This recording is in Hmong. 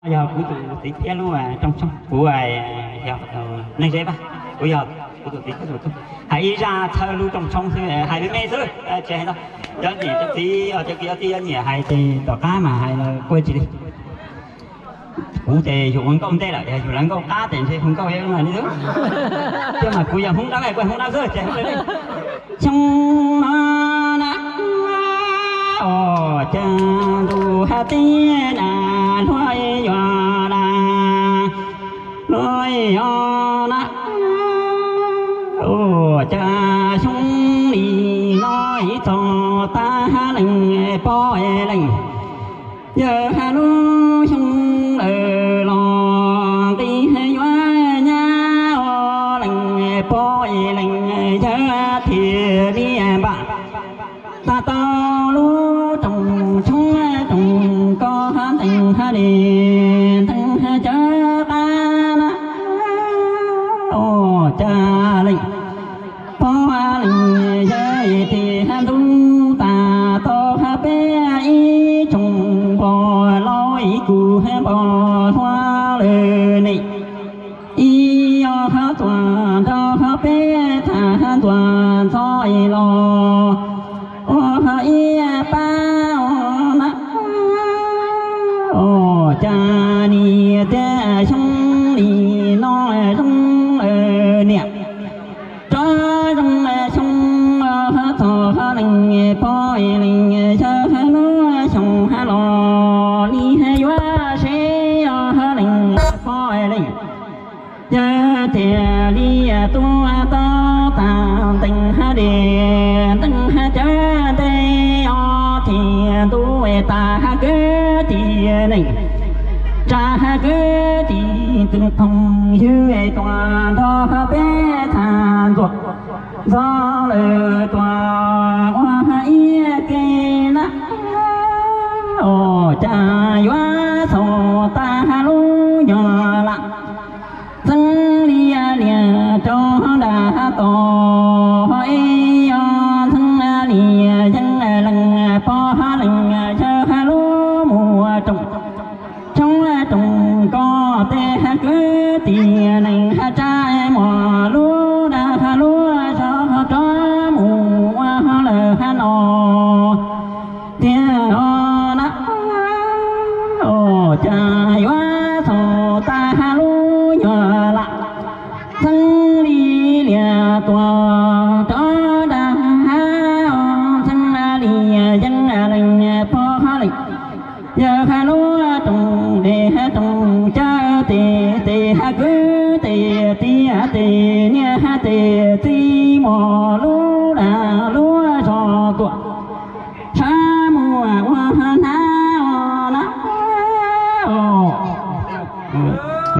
Yog kuv tus txiv thiab lub rooj tshoob, kuv yog neeg zeb pab, kuv yog kuv tus txiv thiab tus rooj, hais ib zaj txhawb lub rooj tshoob xwb, hais me me xwb, tsis hais ntau. Cov niam cov txiv, cov kwv cov tij yuav nyiam hais ces tom qab mas hais los kuj tsis li. Kuv ces yus ua nkauj ntej lawm, yog yus lawv nkauj qab ces ntshe hu nkauj li xwb. Thiab mas kuv yog Hmoob Dawb, kuv Hmoob Dawb xwb ces xyoo no na, o, cas ntuj teb na, hluas yuav na, hluas yuav na, o, cas xyoo li no ib txog tag leej pog leej, yawg lub xyoo lawm los nqi yuav nyab o leej pog leej, yawg thiaj li npam tag tau lub rooj tshoob rooj koj ntees ha li ntees cawv qab na, o, cas leej pog leej yawg thiaj ntub tas tau peb ib tsoom npog laus ib kus npog hluas lawm ne. Ib yog tuaj nrog peb tham tuaj ntxov los ua ib pab na, o, cas nim tiam xyoo li no zoo niam rov zoo xyoo txog leej pog leej yawg lub xyoo los li yuav seb o leej pog leej yawg thiaj li tuaj tau tas ntees ha li ntees cawv ntej o thiaj ntuj tas kwv tij neej tsa kwv tij tus phooj ywg tuaj nrog peb tham ntxuav ntxov lawm tuaj ua ib ke na, o, cas yuav xaus tas lub nyuag lam txeeb li lias rau nram tos, es yog ntxeeb li yeej leej pog leej yawg lub mus rooj tshoob rooj koj tej kwv tij neej tsa muaj lub dag lub zog rov mus ua lawm no tiag o na, o, cas yuav xaus tas lub nyuag lam txeeb li lias tuaj rov dag, ntxeeb li yeej leej pog leej yawg lub rooj dej rooj cawv tej, tej kwv tej tij tej niam tej txiv muaj lub